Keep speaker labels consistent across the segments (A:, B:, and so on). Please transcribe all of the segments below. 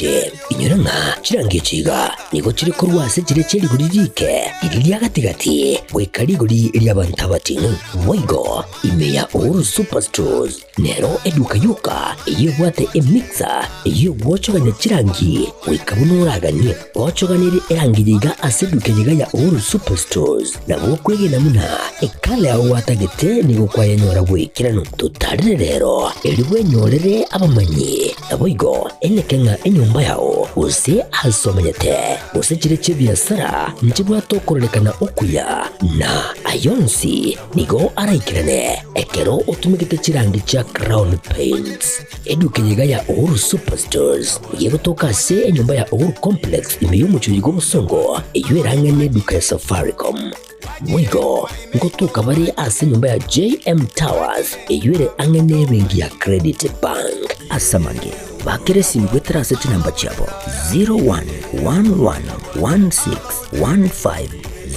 A: echi. Inyora ng'a chirangi echi iga nigo chire korwa ase chiria chie rigori riike riria ria gati-gati goika rigori ri'abanto abating'u. Boigo ime ya Uhuru Superstores nero eduka yoka eyio ebwate emixer eyio egwochogania chirangi goika buna oraganie. Gochoganerie erangi eye iga ase eduka eye iga ya Uhuru Superstores nabo okwegena buna ekala yao gwatagete nigo kwayenyora bw'ekeranu. Totarere rero erio bwenyorere abamanyi. Naboigo eneke ng'a enyomba yao, gose aase omenyete, gose chiria chi'ebiasara, nchibwate okororekana okuya, na ayio onsi nigo araikerane ekero otumegete chirangi chia Crown Paints. Eduka eye iga ya Uhuru Superstores nigo egotoka ase enyomba ya Uhuru Complex ime y'omochie oyo bw'obosongo, eyio erang'ane eduka ya Safaricom. Boigo ngotoka bare ase enyomba ya JM Towers eyio ere ang'e n'ebenki ya Credit Bank. Ase amange, bakera esimi goetera ase chinamba chiabo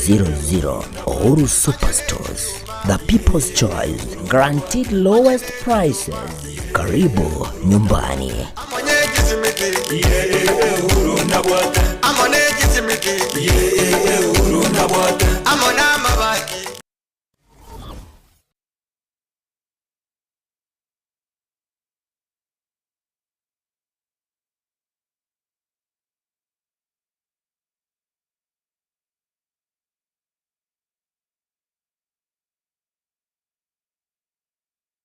A: 0111161500. Uhuru Superstores, the people's choice, guaranteed lowest prices. Karibu nyumbani.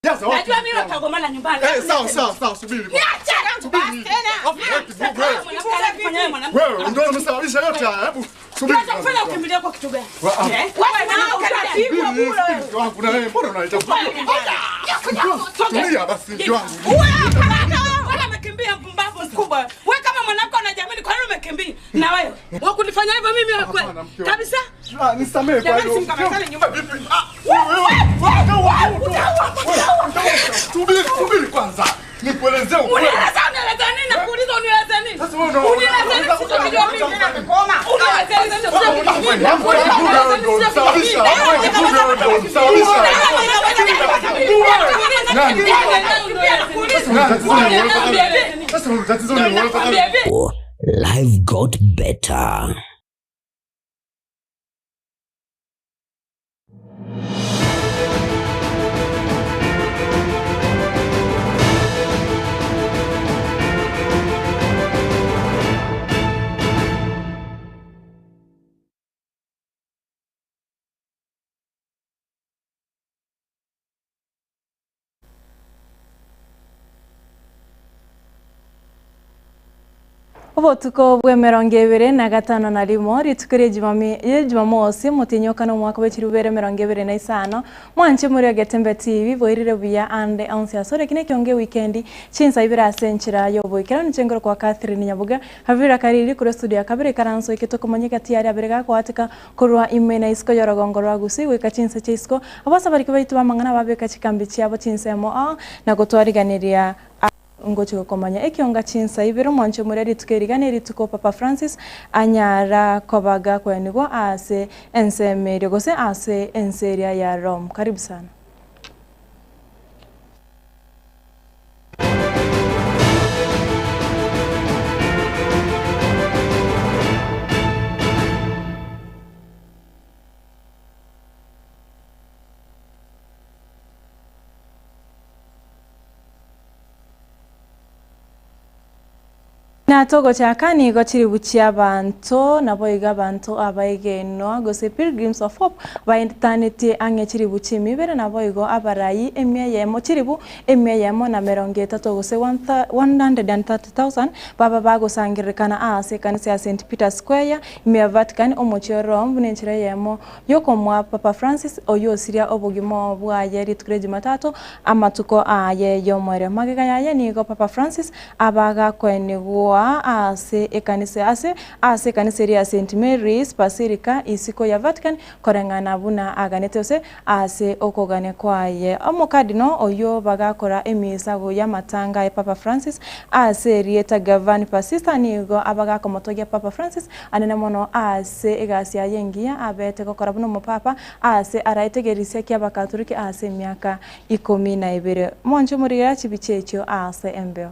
B: Najua mimi watagombana nyumbani.
C: Eh, sawa sawa sawa, subiri.
B: Niache
C: Subiri.
B: Mwanamke anafanya mwanamke.
C: Wewe ndio umesababisha yote haya. Hebu subiri.
B: Kinachokufanya ukimbilie kwa kitu gani?
C: Wa- ah.
B: Eh? Wewe na utapigwa
C: Subiri,
B: bure.
C: subiri, mke wangu na wewe mbona unaleta Tulia basi mke wangu.
B: Wewe amekimbia mpumbavu mkubwa. Wewe kama mwanamke unajiamini kwa nini umekimbia? Na wewe wewe kunifanya hivyo mimi wewe kweli?
C: Hapana, mke wangu.
B: Kabisa?
C: Ah, nisamehe kwa
B: Jamani,
C: hilo.
B: simkamatane nyumba.
C: Vipi? Ah, wewe, wewe, wewe, wewe, wewe, Subiri, subiri kwanza. Nikuelezee ukweli.
B: Unieleza unieleza nini? Nakuuliza unieleza nini?
C: Sasa wewe una-
B: Unieleza nini? Sio mimi. Unieleza nini? Sio mimi.
C: Sasa tatizo ni wewe.
A: Life got better.
D: Obotuko bw'emerongo ebere na gatano na rimo rituko ria Jumami- ria Jumamosi motinyoka na omwaka bwa chirubere 25 mwanche muri Ogetembe TV boirire buya ande onsi asore kine kionge weekend chinsa ibere ase enchera y'oboikera niche kwa Catherine Nyabuga Havira Kariri kure studio ya kabere karanso ikitokomanyika tiari abere gakwatika korwa ime na isiko yorogongo rwa Gusii goika chinsa chia isiko abasa bariki baitu bamang'ana babeka chikambi chiabo chinsemo ao na gotwariganiria ngochi gokomanya ekionga chinsa ibere omwancho omore rituko eriga na erituko Papa Francis anyara kobaga kwenigwa ase ensemo eria gose ase ense eria ya Rome. Karibu sana. Natogochaka nigo chiribu chia abanto naboiga abanto abaigenwa gose Pilgrims of Hope baetanetie ang'e chiribu chimibere naboigo abarayi emia eyemo chiribu emia eyemo na merongo etato gose 130,000 baba bagosangererekana ase ekanisa ya St Peter Square ime ya Vatican omochie o Rome buna enchera eyemo yokomoa Papa Francis oywo osiria obogima bwaye rituko ria Jumatatu amatuko aye yomoerio. Magega yaye nigo Papa Francis abagakoenigwa ase ekanisa ase ase ekanisa eria ya St Mary's Basilica isiko ya Vatican koreng'ana buna aganete ase ase okogania kwaye. Omokadino oywo bagakora emisago y'amatanga ya Papa Francis ase erieta Giovanni Battista nigo abagakomotogia Papa Francis anene mono ase egasi yaye engiya abete gokora buna omopapa ase araetegerisia kia abakatoliki ase emiaka 12. Mwanche omorigera chibicha echio ase embeo.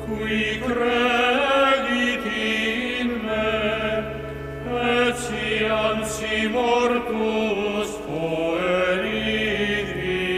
E: Qui credit in me, etiam si mortus fuerit vive.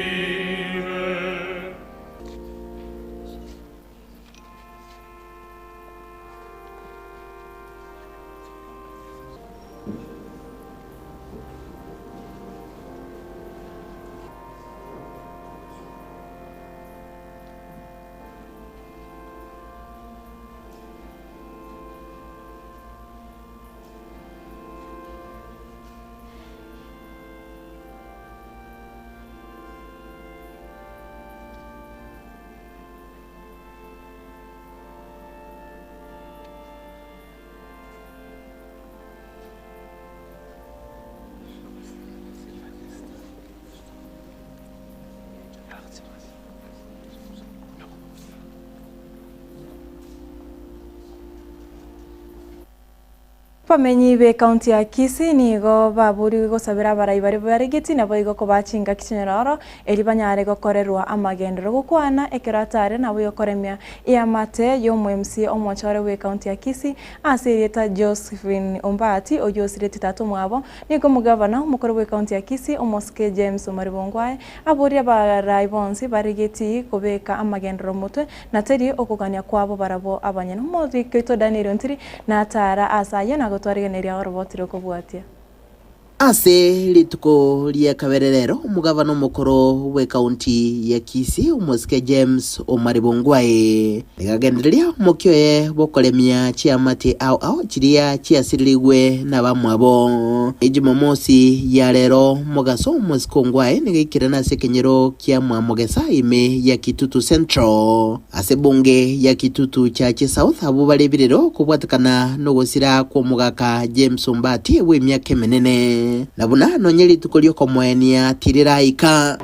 D: Bamenyi b'ekaunti ya Kisii nigo baborigwe gosabera abarai baria baregeti naboigo kobaa chingaki chinyororo erio banyare gokorerwa amagenderero gokwana ekero atare naboigo koremia eamate y'omo MC omochore bw'ekaunti ya Kisii ase erieta Josephine Ombati oyio osiretie tata omwabo nigo omogavana omokoro bw'ekaunti ya Kisii omosike James Omariba Ongwae aborie abarai bonsi baregeti kobeka amagenderero motwe Na teri okogania kwabo barabwo abanyene. Omoriki oito Daniel Ontiri natara ase ayio na gotwarigeneria oroboti rokobwatia.
F: Ase rituko ria kabere rero, omogavana omokoro bw'ekaunti ya Kisii, omosike James Omari Bongwae, nigo agendereria omokia oye bw'okoremia chiamate ao ao chiria chiasirerigwe nabamwabo. Ejumamosi ya rero mogaso omosike Ongwae nigo aikerana ase ekenyoro kia Mwamogesa ime ya Kitutu Central ase ebunge ya Kitutu Chache South abwo bare ebirero kobwatekana nogosira kw'omogaka James Ombati bw'emiaka emenene na buna nonye rituko riokomoenia tiriraika.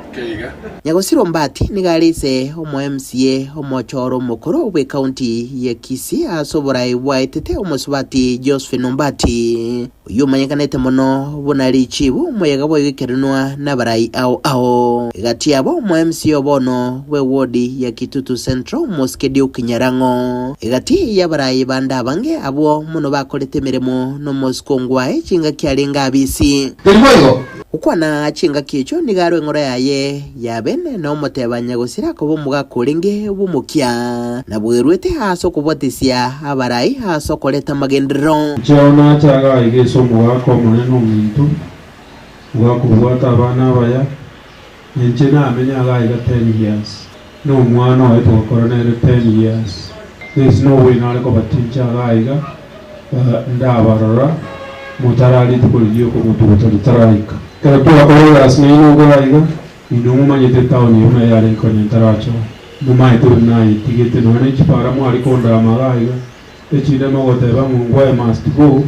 F: Nyagosira Ombati nigo are ise omo MCA omochoro omokoro bw'ecounty ya Kisii ase oborai bwaetete omosubati Josephine Ombati. Oyio omanyekanete mono buna richiibu, omoyega bw'ogoikeranwa nabarai ao ao. Egati yabo omo MCA o bono bw'ewodi ya Kitutu Central, Omosike Duke Nyarang'o. Egati y'abarai bande abange abwo mono bakorete emeremo n'omosike ongwae chingaki arenge abisi.
G: Teri boigo?
F: Gokwana chingaki echio nigo arwe eng'ora yaye ya bene na omoteba nyagosira koba omogaka orenge bw'omokia, na bwerwete ase okobwatisia abarai ase okoreta amagenderero.
H: Inche nache iga iga ase omogaka omonene ominto, ogakobwata abana abaya, na inche namenye iga iga ten years, na omwana oye togakora nere ten years. Nesi nobwene are kobatincha iga iga, ndabarora motara rituko riria okomotuguta ritaraika. Ekero twakora egasi nainwe iga iga, inwe momanyete etaoni eye buna yarenge konya ntarachoka. Momaete buna nayetigete nonya ne chipara mware kondama iga iga, echinde mogoteba ng'a Ongwae must go,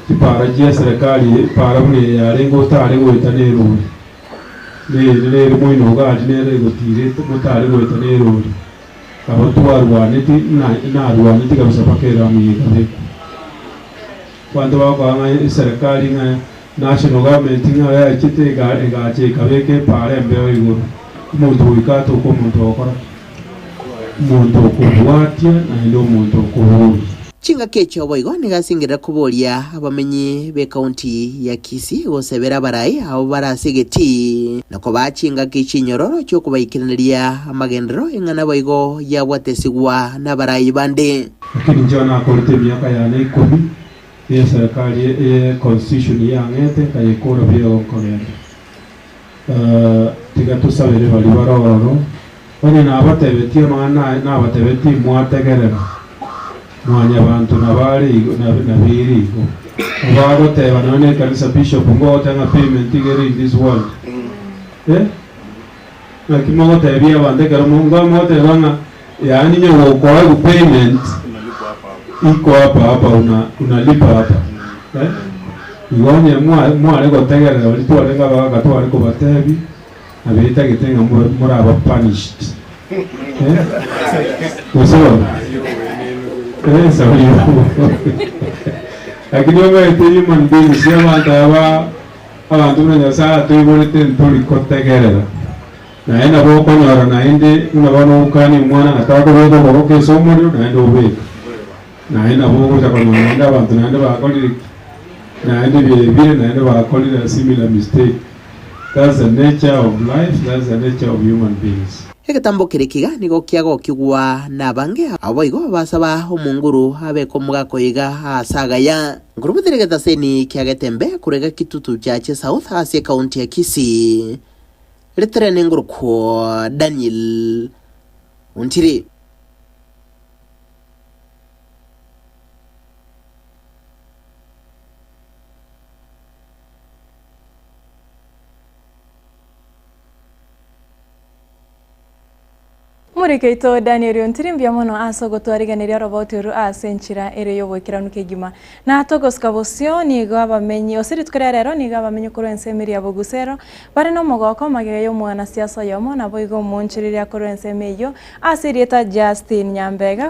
H: chipara chia eserekari epara buna eye yarenge otare goeta ne erori. Nere nere moino iga aria nere egotiirete motare goeta ne erori. Aba twarwaneti narwaneti kabisa mpaka eramu eye ekabekwa. Abanto bakoa ng'a eserekari ng'a national government ng'a yachete egacha ekabeka epaara embeo igoro. Omonto goika atoke omonto ogokora ki? Omonto okobwatia naende omonto okoboria.
F: Chingaki echio boigo nigo asingerera koboria abamenyi b'ekaunti ya Kisii gosebera abarai abwo bare ase egetii, na kobaa chingaki chinyororo chi'okobaikeraneria amagenderero eng'ana boigo yabwatesigwa nabarai bande.
H: Lakini inche nakorete emiaka yane ikomi y'eserekari eye constitution yang'ete nkayekora buya igo nkogenda. Tiga tosabere baria bare ororo, onye nabatebetie amang'ana nabatebetie mwategerera. Mwanyabanto nabare igo, nabeire igo. Abagoteba nonya ne ekanisa bishop ngogoteba ng'a payment iga ere in this world. Eh? Naki mogotebia abanto ekero mogoteba ng'a yaani nyogokoegwa payment iko hapa hapa una unalipa hapa. Eh? Igo onye mware gotegerera baria twarenge abagaka tware kobatebia, nabo etagete ng'a moraba punished. Eh? Gose bono? Eh, sawa Lakini omanyete human beings abanto aba abanto buna Nyasaye atoiborete ntori kotegerera. Naye nabo okonyora naende buna bono ogokania omwana ng'a takobeka okoboko ase omorero naende obeka. Naye nabo ogocha konyora naende abanto naende bakorire ki? Naende biebire naende bakorire a similar mistake. That's the nature of life, that's the nature of human beings.
F: Egetambo keria kiga nigo kiagokigwa nabange, naboigo basaba omonguru abeke omogaka oiga aase agaya. Nkorobotire egetaseni kia Getembe korwa Kitutu Chache South ase ekaunti ya Kisii. Ritere nengorokwo Daniel Ontiri.
D: Omoriki oito Daniel Ontiri mbuya mono ase ogotwarigeneria oroboti oru ase enchera ere y'oboikeranu kegima. Na togosuka bosio nigo abamenyi ase rituko ria rero nigo abamenyi korwa ensemo eria bogusero bare nomogooko magega y'omwanasiasa oyomo naboigo omoonchoreria korwa ensemo eyio ase erieta Justin Nyambega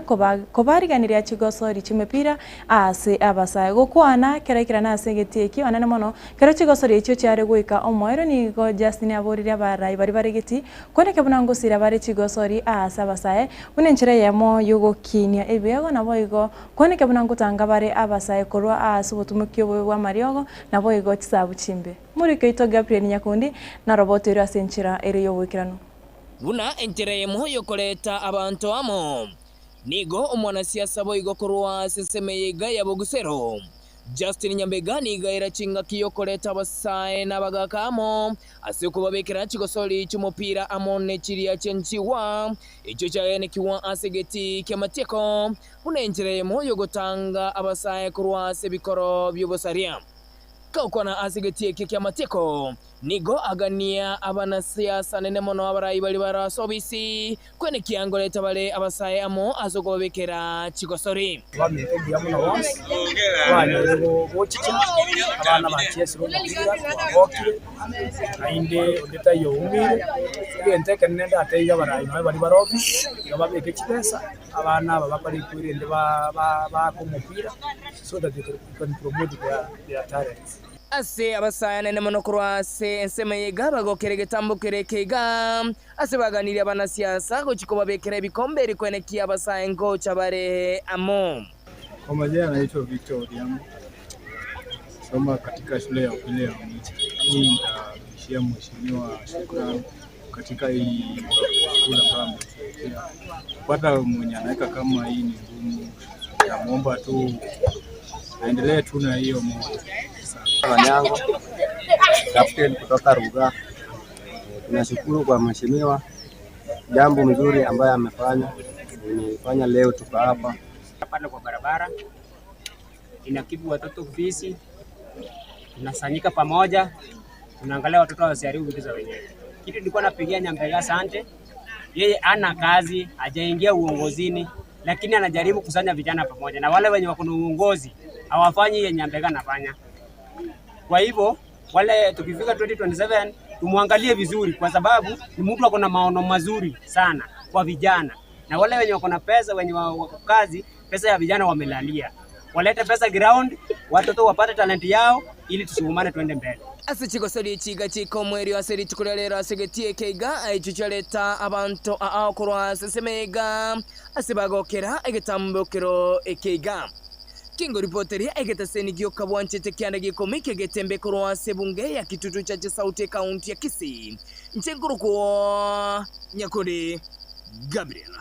D: kobarigeneria chigosori chi'emepira Ase abasae gokwana keraikerane ase egetii ekio anene mono, kero chigosori echio chiare goika omoerio nigo Justin aboririe abarai baria bare getii kweneke buna ngosira bare chigosori aase abasae buna enchera eyemo y'ogokinia ebiego naboigo kweneke buna ngotanga bare abasae korwa aase obotumoki obobe bw'amariogo naboigo chisabu chimbe. Omoriki oito Gabriel Nyakundi narobotoirwe ase enchera ere y'oboikeranu.
G: Buna enchera eyemo y'okoreta abanto amo. Nigo omwanasiasa boigo korwa ase ensemo eye iga ya Bogusero, Justin Nyambega nigo aira chingaki y'okoreta abasae na abagaka amo ase okobabekera chigosori chi'omopira amo ne chiria chianchigwa echio chiagenekigwa ase egetii ki'amatieko buna enchera eyemo y'ogotanga abasae korwa ase ebikoro bi'obosaria. Gokwana ase egetii eke ki'amatieko, nigo agania abanasiasa nene mono abarai baria bare ase obisi, Kwenekia ngoreta bare abasae amo ase okobabekera chigosori.
I: Abaminto mbuya mono bonsi, twanyorire gochicha, abana bachiesire omopira, twagokire, naende onde taiyo oumiire. Egento ekenene ndatebie abarai nonye baria bare ofisi, iga babeke chibesa, abana aba bakore erinde baake omopira so that they can promote their talents.
G: Ase abasae anene mono korwa ase ensemo eye iga bagokera egetambo kere eke iga, Ase baganirie abanasiasa gochia kobabekera ebikombe eri koenekia abasae ngocha bare amo.
J: Kwa majina naitwa Victor Odhiambo, soma katika shule ya upili ya Omicha. Mimi nitarudishia mheshimiwa shukrani katika hii skuli ambayo ametuletea. Kupata mwenye anaweka kama hii ni ngumu, namwomba tu aendelee tu na hiyo moyo.
K: Onyango, captain kutoka Ruga. Tunashukuru kwa mheshimiwa, jambo mzuri ambayo amefanya, imefanya leo tuko hapa.
L: Pale kwa barabara inakibu watoto fisi, tunasanyika pamoja, tunaangalia watoto wasiharibu vitu za wenyewe. Kitu nilikuwa napigia Nyambega asante, yeye ana kazi, hajaingia uongozini, lakini anajaribu kusanya vijana pamoja, na wale wenye wako na uongozi hawafanyi yenye Nyambega anafanya. Kwa hivyo wale tukifika 2027 tumwangalie vizuri, kwa sababu ni mtu ako na maono mazuri sana kwa vijana, na wale wenye wako na pesa, wenye wako kazi, pesa ya vijana wamelalia. Walete pesa ground, watoto wapate talenti yao, ili tusukumane tuende mbele.
G: Ase chigosori echi iga chika omoerio ase rituko ria rero ase egetii eke iga, echio chiareta abanto aa korwa ase ensemo eye iga, ase bagokera egetambokero eke iga. Kengoripoteria egetaseni gioka bwanchete kianda gi'ikomi ki'egetembe korwa ase ebunge ya Kitutu Chache South ekaunti ya Kisii. Inche nkorokwa Nyakori Gabriel.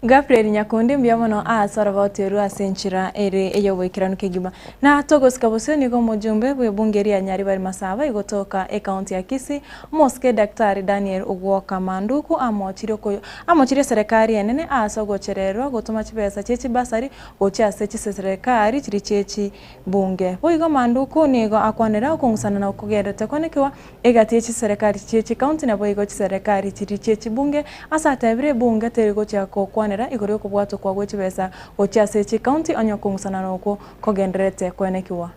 D: Gabriel Nyakundi mbuya mono ase oroboti orwo ase enchera ere ey'oboikeranu kegima. Na togosika bosio nigo omojumbe bw'ebunge ria Nyaribari Masaba igotoka ekaunti ya Kisii Omosike Daktari Daniel Ogwoka Manduku amochirie okoyo amochirie eserekari enene aase ogochererwa gotoma chibesa chie chibasari gochia ase chiserekari chiria chie chibunge. Boigo Manduku nigo akwanera okong'usana na okogenderete konekiwa egati ye chiserekari chie chikaunti naboigo chiserekari chiria chie chibunge ase atebire ebunge teri gochia gokwanera igoro yokobwatokwa gwe chibesa gochia ase chikaunti onye okong'usana nokwo kogendererete koenekiwa.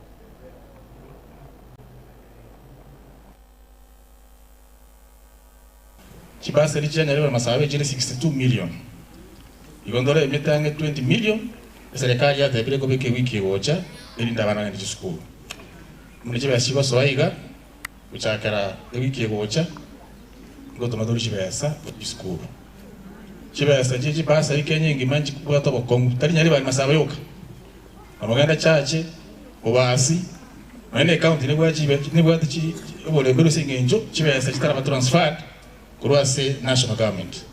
M: Chibasari chia Nyaribari Masaaba chire 62 million. Igo ndore emete ang'e 20 million eserekari yatebire kobeka ewiki egocha erinde abana bagende chisukuru. Buna chibesa chigosoa iga, Gochakera ewiki egocha, ngotoma tore chibesa gochia chisukuru. Chibesa chie chibasari Kenya engima nchikobwate obokong'u, tari Nyaribari Masaba yoka. Namogenda Chache, Bobasi, nonya na ecounty nebwate chibe nebwate chi oboremberu ase eng'encho chibesa chitaraba transferred korwa ase national government.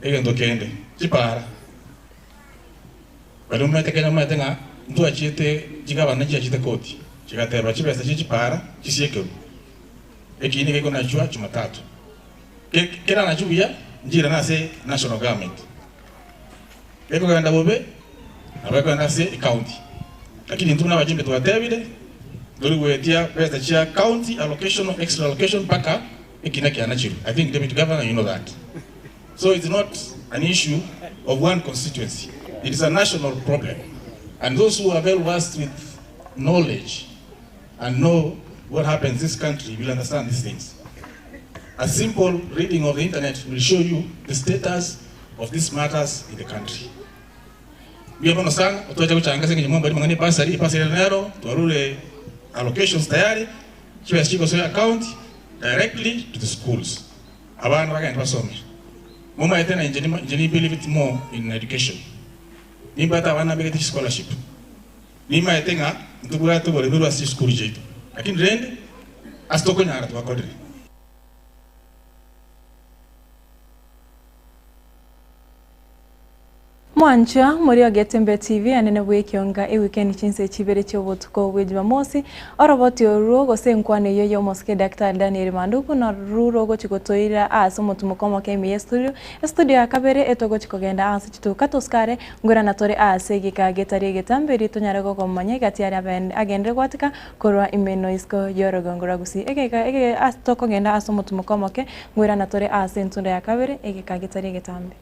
M: Egento kende, chipara, baria momanyete Kenya momanyete ng'a ntwachiete chigavana nchiachete koti, chigateba chibesa chie chipara chisiekerwe. Ekiina gekonachwa Jumatatu. Ke keranachwe buya, nchiirane ase national government. Gekogenda bobe, nabo ekogenda ase ecounty. Lakini intwe buna abajumbe twatebire, ntori goetia besa chia county allocation or extra allocation mpaka ekina kianachirwe. I think Deputy Governor you know that. So it's not an issue of one constituency, it is a national problem. And those who are well versed with knowledge and know what happens in this country will understand these things. A simple reading of the internet will show you the status of these matters in the country. Mbuya mono sana, otwacha gochanga ase eng'encho mwambari mang'ana ebasari, ebasari ere nero, twarure allocations tayari, chibesa chigosoa account directly to the schools. Abana bagende basome. Momaete na inche inche ni believe it more in education. Nimbwate abana mbegete chischolarship. Nimaete ng'a ntobwate oboremerwa ase chisukuru chiaito, lakini rende ase tokonyara twakorire.
D: Mwanchwa muri Ogetembe TV anene bw'ekionga ewikendi chinsa chibere chi'obotuko bwe Jumamosi oroboti orwo gose enkwano eyio y'omosike Daktari Daniel Manduku noru rogochi gotoira ase omotumoko omoke ime y'estudio estudio ya kabere etogochi kogenda ase chituka tosikare Ngorana tore aase egeka getari egetambe erio tonyare gokomanya egati aria agenderere gwatika korwa ime noisiko y'orogongo rwa Gusii. Egeka ege ase tokogenda ase omotumoko omoke, ngwerana tore aase entunda ya kabere, egeka getari egetambe.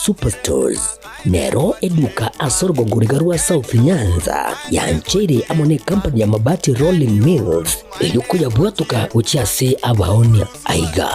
A: Superstores nero eduka ase orogongo riga rwa South Nyanza yancheire amo ne company ya Mabati Rolling Mills eyio koyabwatoka gochia ase abaonia. Aiga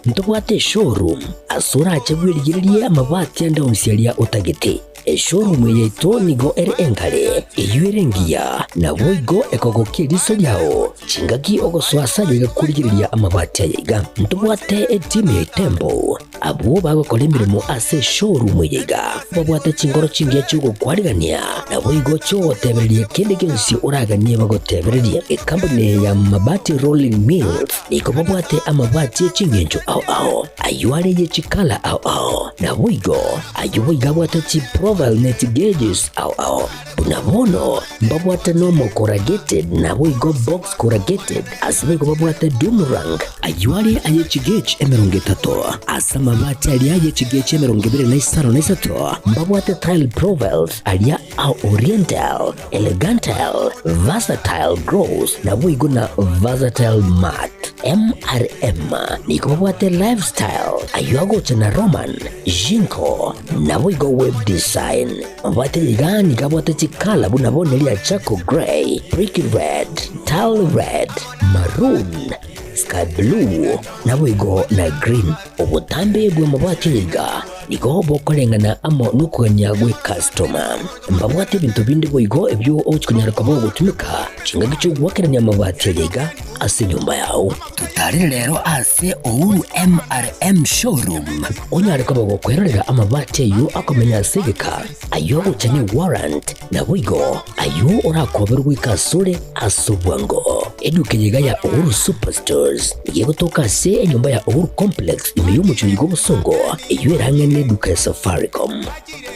A: ntobwate eshowroom ase orache bwerigererie amabati ande onsi aria otagete. Eshowroom yaito nigo ere engare, eyio ere engiya, naboigo ekogokia eriso riao chingaki ogosoa ase aye gakorigereria amabati aya iga. Ntobwate etimu ya Itembo, abwo bagokora emeremo ase eshowroom eye iga, babwate chingoro chingiya chi'ogokwarigania, naboigo chi'ogotebereria kende gionsi oraganie bagotebererie. Ekampuni eye ya Mabati Rolling Mills nigo babwate amabati e chingencho ao ao, ayio are ye chikala ao ao, naboigo Ayio boigo abwate chiprofile ne chigeges ao ao. Buna bono mbabwate normal corrugated naboigo box corrugated ase boigo babwate doom rank ayio are aye chigauge 30 ase amabati aria aye chigauge 23 mbabwate tile profiles aria a oriental, elegantal, versatile gloss naboigo na versatile matte. MRM nigo babwate lifestyle ayio agocha na Roman, Jinko, naboigo web design. Mabwate iga nigo abwate chikala buna bono eria charcoal grey, brick red, tile red, maroon, sky blue, naboigo na green. Obotambe bw'amabwati aya iga nigo bokoreng'ana amo nokogania gw'ekastoma. Mbabwate ebinto binde boigo ebio ogochia konyara koba ogotumeka chingaki chi'ogoakerania amabati aya iga ase enyomba yao. Totarere rero ase Uhuru MRM Showroom onyare koba gokwerorera amabati ayio akomenya ase egeka, ayio agocha ne warrant, naboigo ayio orakoberwe goika asore ase obwango. Eduka eye iga ya Uhuru Superstores nigo egotoka ase enyomba ya Uhuru Complex ime y'omochie oyo bw'obosongo, eyio erang'e neduka ya Safaricom.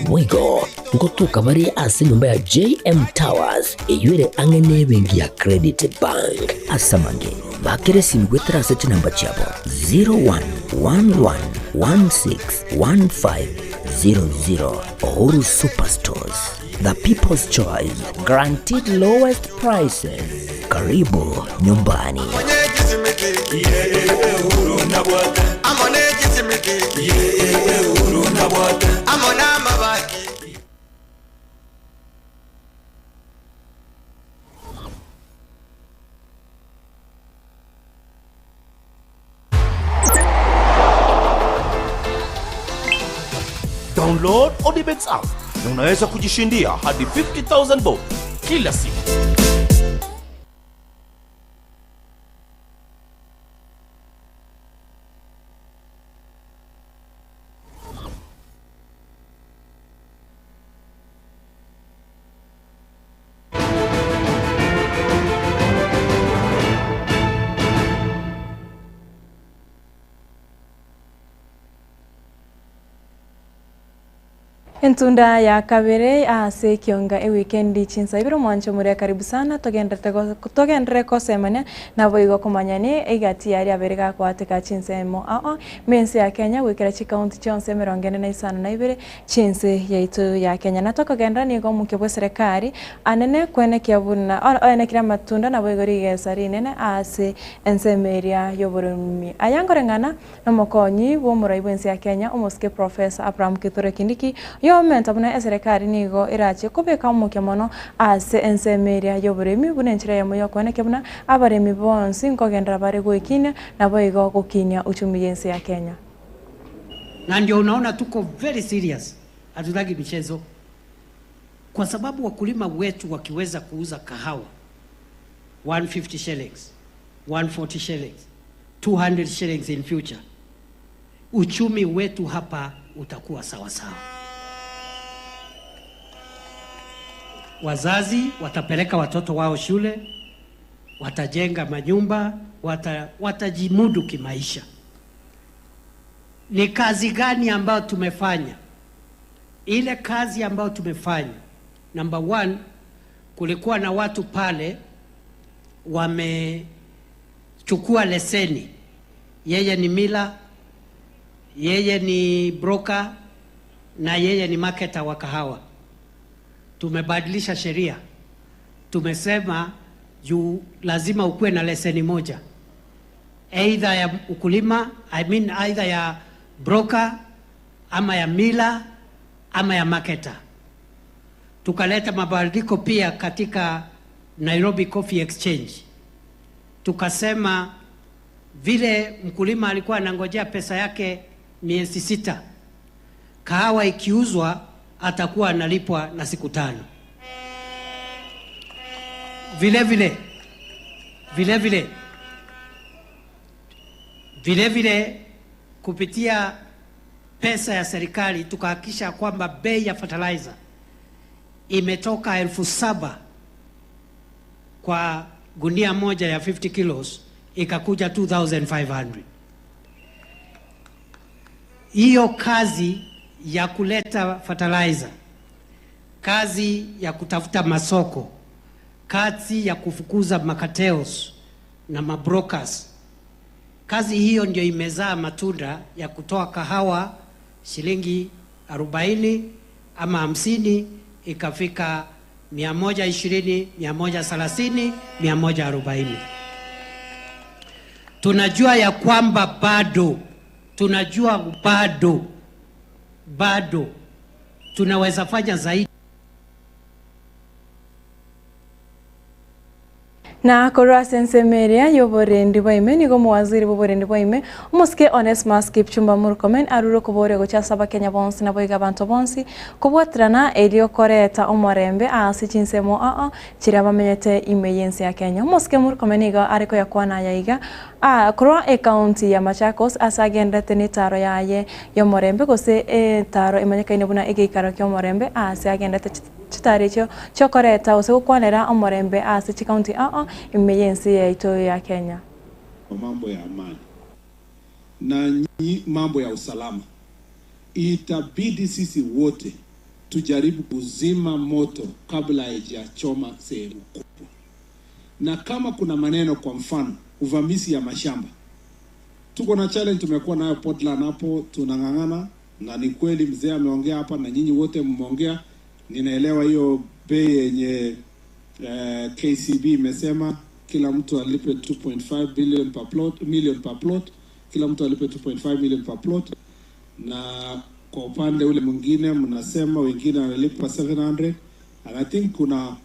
A: Boigo ngotoka bare ase enyomba ya JM Towers eyio ere ang'e nebenki ya Credit Bank. Ase amange, bakera esimi goetera ase chinamba chiabo 0111161500. Uhuru Superstores, the people's choice, guaranteed lowest prices. Karibu nyumbani.
N: Amo n'amabati.
O: Download Odibets app na unaweza kujishindia hadi 50,000 bob kila siku.
D: Entunda ya kabere ase ekionga ewikendi chinsa ibere omwancho more karibu sana togenderete togenderere kosemania naboigo komanyani egati yaria abere gakwateka chinsemo ao mense ya Kenya gwikera chikaunti chionse emerongo ene na isano na ibere chinse yaito ya Kenya na tokogendera nigo omokia bwa eserekari anene kwenekia buna oenekire amatunda naboigo rigesa rinene ase ensemo eria ya oboremi. Aya nkoreng'ana na omokonyi bwa omorai bwa ense ya Kenya omosike Professor Abraham Kithure Kindiki yomenta buna eserekari nigo erache kobeka omokia mono ase ensemo eria ya oboremi buna enchera eyemo ya okoenekia buna abaremi bonsi nkogendera bare goekinia naboigo gokinia uchumi ya ense ya Kenya.
P: Na ndio unaona tuko very serious, hatutaki michezo, kwa sababu wakulima wetu wakiweza kuuza kahawa 150 shillings, 140 shillings, 200 shillings in future, uchumi wetu hapa utakuwa sawa sawa. Wazazi watapeleka watoto wao shule, watajenga manyumba, watajimudu kimaisha. Ni kazi gani ambayo tumefanya? Ile kazi ambayo tumefanya, number one, kulikuwa na watu pale wamechukua leseni, yeye ni mila, yeye ni broker na yeye ni marketer wa kahawa. Tumebadilisha sheria, tumesema juu lazima ukuwe na leseni moja, either ya ukulima, I mean either ya broker ama ya mila ama ya marketer. Tukaleta mabadiliko pia katika Nairobi Coffee Exchange, tukasema vile mkulima alikuwa anangojea pesa yake miezi 6, kahawa ikiuzwa atakuwa analipwa na siku 5. Vile vile, vile vile, vile vile kupitia pesa ya serikali tukahakikisha kwamba bei ya fertilizer imetoka 7,000 kwa gunia moja ya 50 kilos ikakuja 2,500. Hiyo kazi ya kuleta fertilizer, kazi ya kutafuta masoko, kazi ya kufukuza makateos na mabrokers, kazi hiyo ndio imezaa matunda ya kutoa kahawa shilingi 40 ama 50 ikafika 120, 130, 140. Tunajua ya kwamba bado, tunajua bado, bado tunaweza fanya zaidi.
D: Na korwa sensemeria yoborendi bwaime nigo muwaziri boborendi bwaime omosike Onesmus Kipchumba Murkomen arure kobore gochasa abakenya bonsi naboiga abanto bonsi kobwaterana erio koreta omorembe ase chinsemo aa chiria bamenyete ime y'ense ya Kenya. Omosike Murkomen nigo ariko yakwana yaiga korwa ekaunti ya Machakos ase agendete n'etaro yaye y'omorembe gose etaro emanyekaine buna egeikaro kia omorembe ase agendete chitari echio chiokoreta gose gokwanera omorembe ase chikaunti aa ime y'ense yaito ya Kenya.
Q: Mambo ya amani na mambo ya usalama, itabidi sisi wote tujaribu kuzima moto kabla haijachoma sehemu kubwa. Na kama kuna maneno, kwa mfano uvamizi ya mashamba, tuko na challenge tumekuwa nayo Portland hapo, tunang'ang'ana na ni kweli mzee ameongea hapa na nyinyi wote mmeongea. Ninaelewa hiyo bei yenye KCB imesema kila mtu alipe 2.5 billion per plot, million per plot. kila mtu alipe 2.5 million per plot, na kwa upande ule mwingine mnasema wengine wanalipa 700 and I think kuna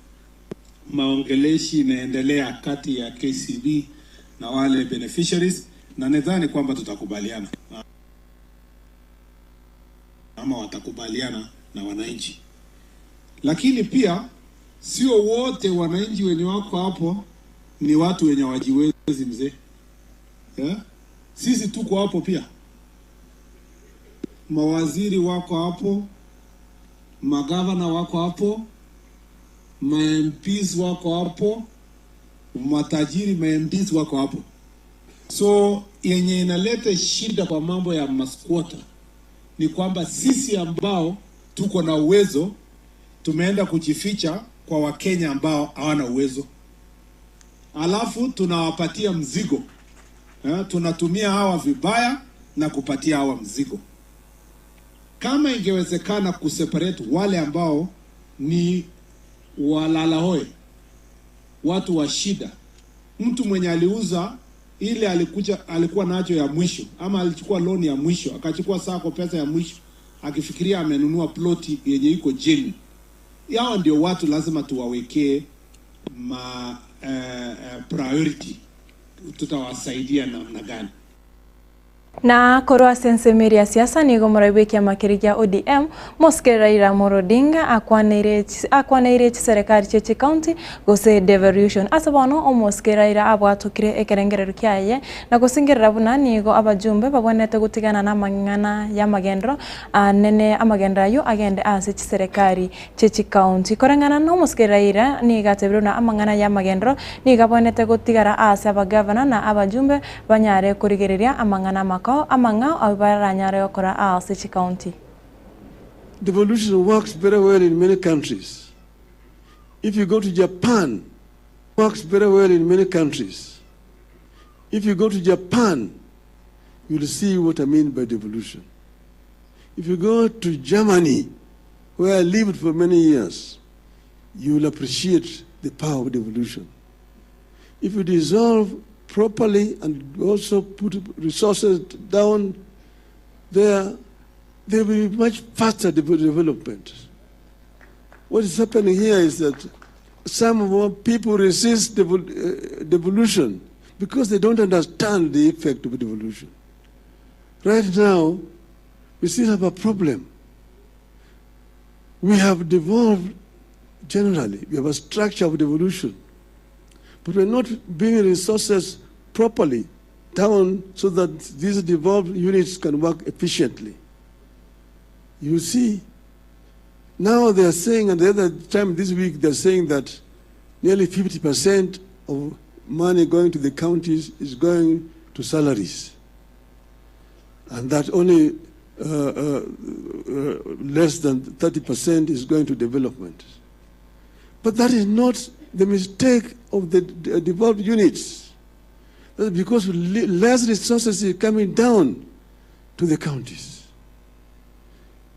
Q: maongeleshi inaendelea kati ya KCB na wale beneficiaries, na nadhani kwamba tutakubaliana ama watakubaliana na wananchi, lakini pia sio wote wananchi wenye wako hapo ni watu wenye wajiwezi mzee, yeah? Sisi tuko hapo pia, mawaziri wako hapo, magavana wako hapo, ma MPs wako hapo, matajiri ma MPs wako hapo. So yenye inaleta shida kwa mambo ya masquota ni kwamba sisi ambao tuko na uwezo tumeenda kujificha kwa Wakenya ambao hawana uwezo, alafu tunawapatia mzigo eh, tunatumia hawa vibaya na kupatia hawa mzigo. Kama ingewezekana kuseparate wale ambao ni walalahoe, watu wa shida, mtu mwenye aliuza ile alikuja alikuwa nacho ya mwisho, ama alichukua loan ya mwisho, akachukua sako pesa ya mwisho, akifikiria amenunua ploti yenye iko jeni. Hao ndio watu lazima tuwawekee ma priority, tutawasaidia namna gani?
D: Na korwo ase ensemo ya siasa nigo moraigwa ekiama keria kia ODM Mosike Raila Amolo Odinga akwaneire akwaneire chiserekari chia chikaunti gose devolution. Ase bono omosike Raila abwatokire ekerengerero kiaye na gosingerera buna nigo abajumbe babwenerete gotigana na amang'ana ya amagendero anene amagendero aywo agende ase chiserekari chia chikaunti. Koreng'ana na omosike Raila nigo atebire buna amang'ana ya amagendero nigo abwenerete gotigara ase abagavana na abajumbe banyare korigereria amang'ana amakao amang'ao abu baranyare gokora ase chikaunti.
R: Devolution works very well in many countries. If you go to Japan, works very well in many countries. If you go to Japan, you'll see what I mean by devolution. If you go to Germany, where I lived for many years, you will appreciate the power of devolution. If you dissolve properly and also put resources down there, there will be much faster development. What is happening here is that some of our people resist devolution because they don't understand the effect of devolution. Right now, we still have a problem. We have devolved generally. We have a structure of devolution. But we're not bringing resources properly down so that these devolved units can work efficiently. You see, now they are saying, and the other time this week they're saying that nearly 50% of money going to the counties is going to salaries, and that only less than 30% is going to development. But that is not the mistake of the devolved units. That's because less resources are coming down to the counties.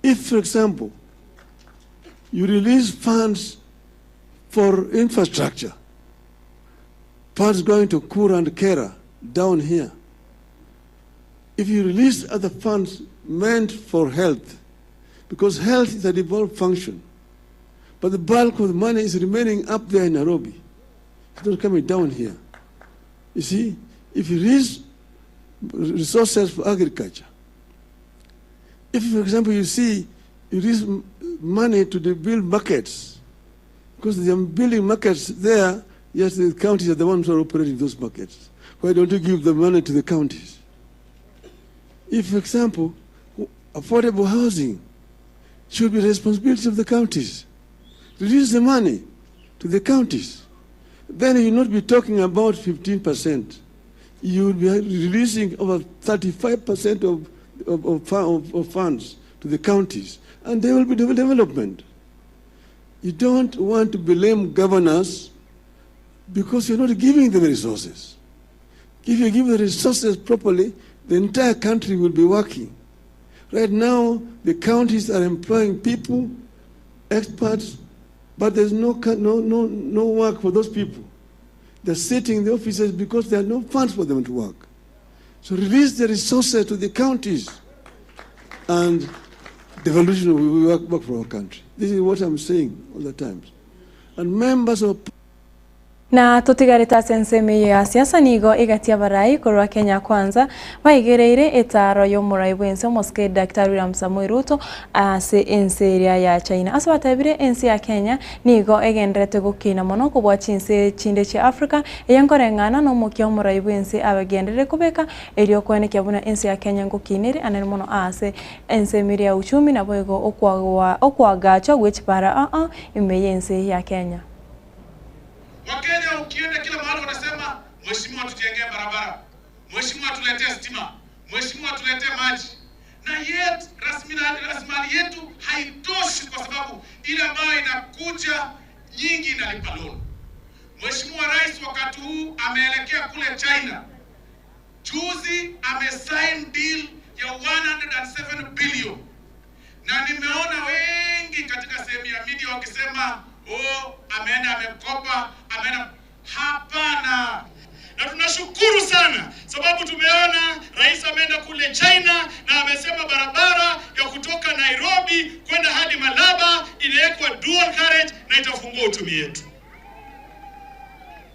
R: If, for example, you release funds for infrastructure, funds going to Kura and Kera down here, if you release other funds meant for health, because health is a devolved function, but the bulk of the money is remaining up there in Nairobi. It's not coming down here. You see, if you raise resources for agriculture, if, for example, you see you raise money to build markets, because they are building markets there, yes, the counties are the ones who are operating those markets. Why don't you give the money to the counties? If, for example, affordable housing should be the responsibility of the counties, release the money to the counties. Then you will not be talking about 15%. You will be releasing over 35% of funds to the counties, and there will be development. You don't want to blame governors because you're not giving them resources. If you give the resources properly, the entire country will be working. Right now, the counties are employing people, experts, but there's no work for those people. They're sitting in the offices because there are no funds for them to work. So release the resources to the counties and devolution will work, work for our country. This is what I'm saying all the times. And members of
D: Na totigarete ase ensemo eye ya siasa nigo egati abarai korwa Kenya Kwanza baigereire etaaro y'omorai bw'ense omosike Daktari William Samoei Ruto ase ense eria ya China. Ase batebire ense ya Kenya nigo egendererete gokina mono kobua chinse chinde chia Africa eye nkoreng'ana nomokia omorai bw'ense abagenderere kobeka erio koenekia buna ense ya Kenya ngokina ere anene mono ase ensemo eria ya uchumi naboigo okoagachwa gwe chipara aa ime y'ense ya Kenya.
S: Wakenya ukienda kila mahali wanasema mheshimiwa tujengee barabara, mheshimiwa tuletee stima, mheshimiwa tuletee maji, na yet rasilimali yetu haitoshi, kwa sababu ile ambayo inakuja nyingi inalipa loan. Mheshimiwa Rais wakati huu ameelekea kule China, juzi amesign deal ya 107 billion, na nimeona wengi katika sehemu ya media wakisema oh, ameenda amekopa, ameenda. Hapana.
T: Na tunashukuru sana sababu tumeona rais ameenda kule China na amesema barabara ya kutoka Nairobi kwenda hadi Malaba inawekwa dual carriage na itafungua uchumi yetu.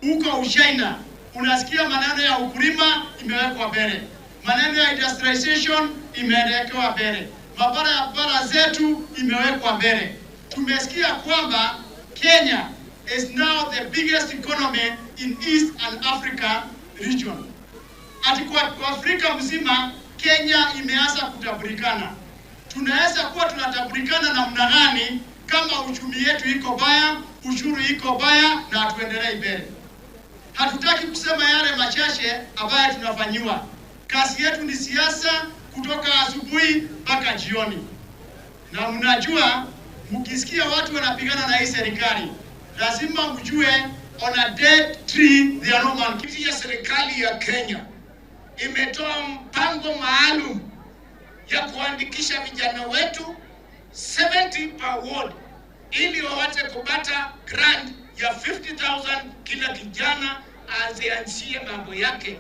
U: Huko Uchina unasikia maneno ya ukulima imewekwa mbele, maneno ya industrialization imewekwa mbele, mabarabara zetu imewekwa mbele. Tumesikia kwamba Kenya is now the biggest economy in East and Africa region. Ati kwa Afrika mzima Kenya imeanza kutambulikana. Tunaweza kuwa tunatambulikana namna gani kama uchumi yetu iko baya, ushuru iko baya na hatuendelei mbele? Hatutaki kusema yale machache ambayo tunafanyiwa. Kazi yetu ni siasa kutoka asubuhi mpaka jioni, na mnajua mkisikia watu wanapigana na hii serikali lazima mjue on a dead tree there are no monkeys.
T: Ya serikali ya Kenya imetoa mpango maalum ya kuandikisha vijana wetu 70 per ward ili waweze kupata grant ya 50,000 kila kijana azianzie mambo yake.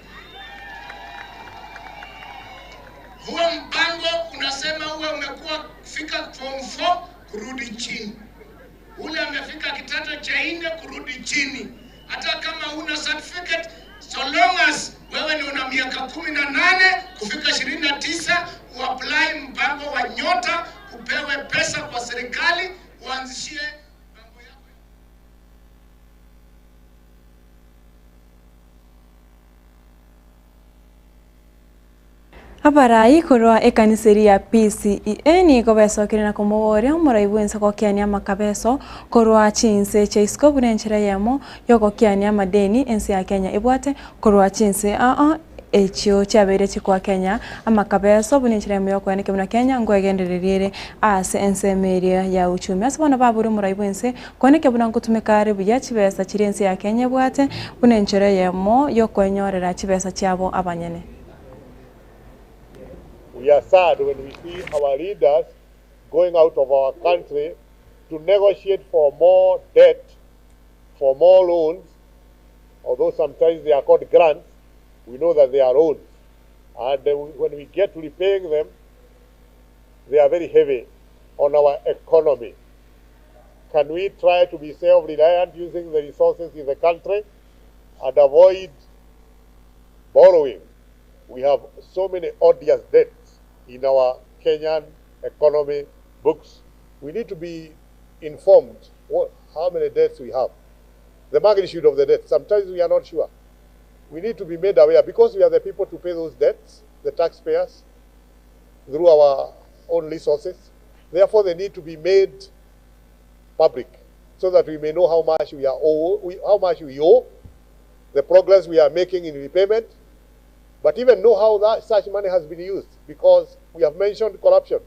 T: Huo mpango unasema uwe umekuwa fika form 4 kurudi chini, ule amefika kidato cha nne kurudi chini. Hata kama una certificate, so long as wewe ni una miaka 18 kufika 29, uapply mpango wa Nyota, upewe pesa kwa serikali uanzishie.
D: Abarai korwa ekanisa eria ya PCEA nigo besokire na komoboria omorai bwense gokiania amakabeso korwa chinse chia isiko buna enchera eyemo yogokiania amadeni ense ya Kenya ebwate korwa chinse aa echio chiabeire chikoa Kenya amakabeso buna enchera eyemo yokoenekia buna Kenya nkoegendereria ere ase ensemo eria ya uchumi. Ase bono babure omorai bwense koenekia buna nkotumeka are buya chibesa chire ense ya Kenya ebwate buna enchera eyemo yokoenyorera chibesa chiabo abanyene.
V: We are sad when we see our leaders going out of our country to negotiate for more debt, for more loans, although sometimes they are called grants, we know that they are loans. And when we get to repaying them, they are very heavy on our economy. Can we try to be self-reliant using the resources in the country and avoid borrowing? We have so many odious debts in our Kenyan economy books. We need to be informed how many debts we have, the magnitude of the debt. Sometimes we are not sure. We need to be made aware because we are the people to pay those debts, the taxpayers, through our own resources. Therefore, they need to be made public so that we may know how much we are owe, we, how much we owe, the progress we are making in repayment, but even know how that such money has been used, because we have mentioned corruption.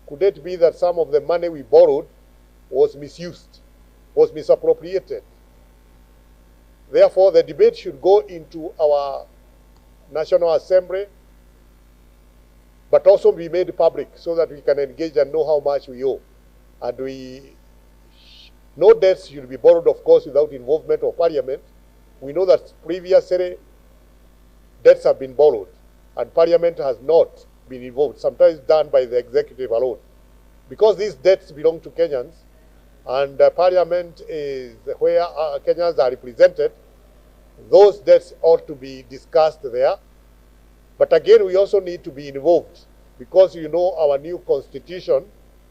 V: Could it be that some of the money we borrowed was misused, was misappropriated? Therefore, the debate should go into our National Assembly, but also be made public so that we can engage and know how much we owe. And no debts should be borrowed, of course, without involvement of Parliament. We know that previously debts have been borrowed, and Parliament has not been involved, sometimes done by the executive alone. Because these debts belong to Kenyans, and uh, Parliament is where uh, Kenyans are represented, those debts ought to be discussed there. But again, we also need to be involved because you know our new constitution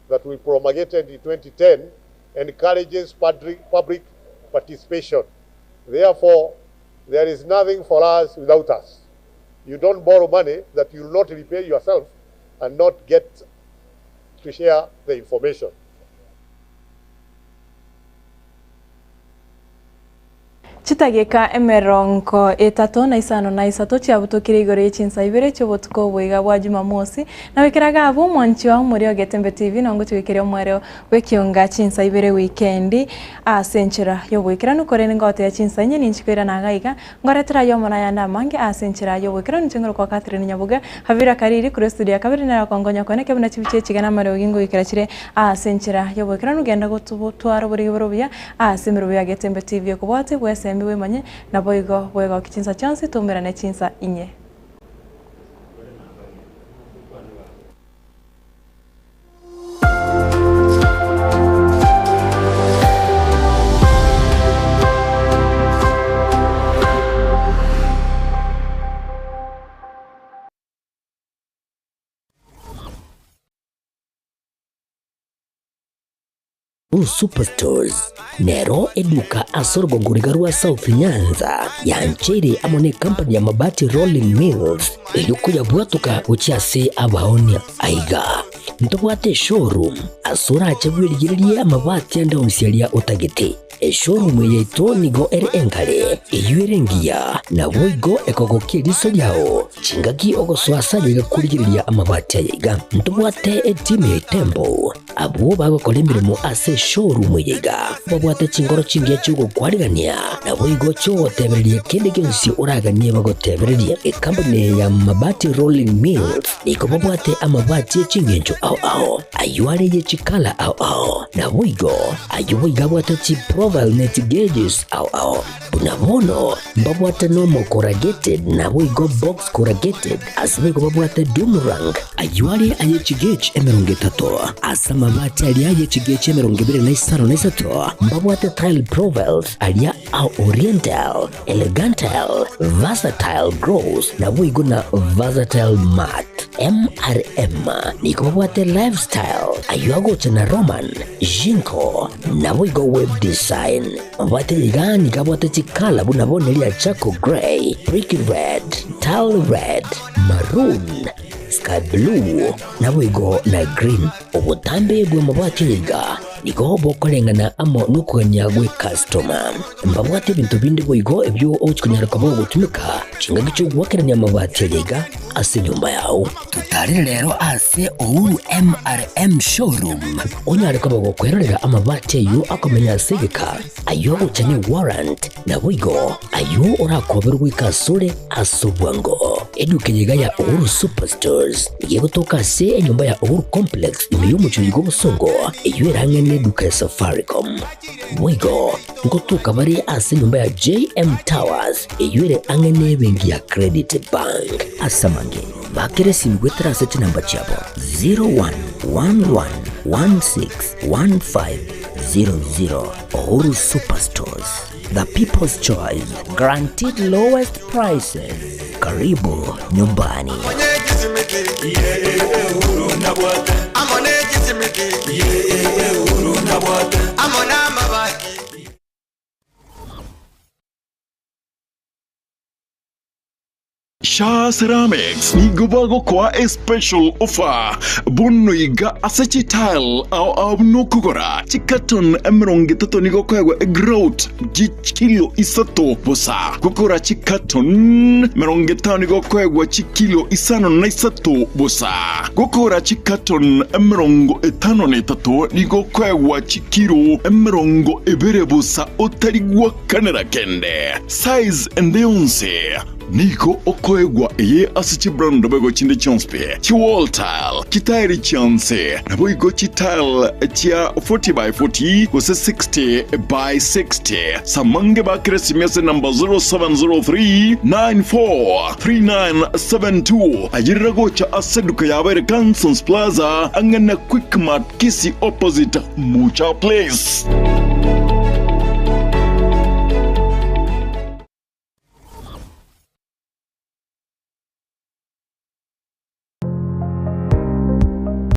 V: that we promulgated in 2010 encourages public, public participation. Therefore, there is nothing for us without us. You don't borrow money that you will not repay yourself and not get to share the information.
D: Chitageka emerongo etato na isano na isato chiabutokire igoro ye chinsa ibere chiobotuko oboiga bwa Jumamosi na gwikeraga abwo omwanchi wa omori o Getembe TV nongo chigwikeria omwere bw'ekionga chinsa ibere wikendi ase enchera y'oboikeranu korende ngoteya chinsa inye ninchi koirana iga iga ngoretera aye omona ayande amange ase enchera y'oboikeranu inche ngorokwa Catherine Nyabuga Havira Kariri korwa estudio ya kabere nere okongonya kwane kebuna chibicha echiga na amariogi ngoikera chire ase enchera y'oboikeranu genda gotwara oborigi bore obuya ase emerobio ya Getembe TV ekobwate bwesembe bwemanye naboigo bwegoki chinsa chionsi toumerane chinsa inye.
A: Uhuru Superstores nero eduka ase orogongo riga rwa South Nyanza yancheire amo ne company ya Mabati Rolling Mills eyio koyabwatoka gochia ase abaonia. Aiga ntobwate eshowroom ase orache bwerigererie amabati ande onsi aria otagete. Eshowroom eye yaito nigo ere enkare, eyio ere engiya, naboigo ekogokia eriso riao chingaki ogosoa ase aye iga korigereria amabati aya iga. Ntobwate etimu ya Itembo Abwo bagokora emeremo ase eshowroom eye iga babwate chinkoro chingiya chi'ogokwarigania, naboigo chi'ogotebereria kende gionsi oraganie bagotebererie. Ekampuni eye ya Mabati Rolling Mills nigo babwate amabati e chingencho ao ao, ayio are ye chikala ao ao, naboigo ayio boigo abwate chiprofile ne chigeges ao ao. Buna bono mbabwate normal corrugated naboigo box corrugated, ase boigo babwate doom rank, ayio are aye chigauge 30, ase amabati aria aye chigauge 23 mbabwate tile profiles aria a oriental, elegantile, versatile gloss naboigo na versatile matte. MRM nigo babwate lifestyle, ayio agocha na Roman, Jinko, naboigo web design. Mabwate iga nigo abwate chikala buna bono eria charcoal grey, brick red, tile red, maroon, sky blue, naboigo na green. Obotambe bw'amabwate aya iga nigo bokoreng'ana amo nokogania gw'ekastoma. Mbabwate ebinto binde boigo ebio ogochia konyara koba ogotumeka chingaki chi'ogoakerania amabati aya iga ase enyomba yao. Totarere rero ase Uhuru MRM Showroom onyare koba gokwerorera amabati ayio akomenya ase egeka, ayio agocha ne warrant, naboigo ayio orakoberwe goika asore ase obwango. Eduka eye iga ya Uhuru Superstores nigo egotoka ase enyomba ya Uhuru Complex ime y'omochie oyo bw'obosongo eyio ere ang'e neduka ya Safaricom. Boigo ngotoka bare ase enyomba ya JM Towers eyio ere ang'e nebenki ya Credit Bank. Ase amange, bakera esimi goetera ase chinamba chiabo 0111161500. Uhuru Superstores, the people's choice, guaranteed lowest prices. Karibu nyumbani.
B: Shaa Ceramics nigo bagokoa a special offer bono iga ase chitile ao ao buna okogora chicarton 30 nigo okoegwa egrout chikilo isato bosa gokora chicarton 50 nigo okoegwa chikilo 53 bosa gokora chicarton 53 nigo okoegwa chikilo 20 bosa otari gwakanera kende size ende yonsi. Nigo okoegwa eye ase chibrand boigo chinde chionsi pi, chiwall tile, chitairi chionsi, naboigo chitile chia 40 by 40 gose 60 by 60. Samange bakere esimi ase number 0703 94 3972. Ayerera gocha ase eduka yabo ere Cansons Plaza ang'e na Quickmart Kisii opposite Mucha Place.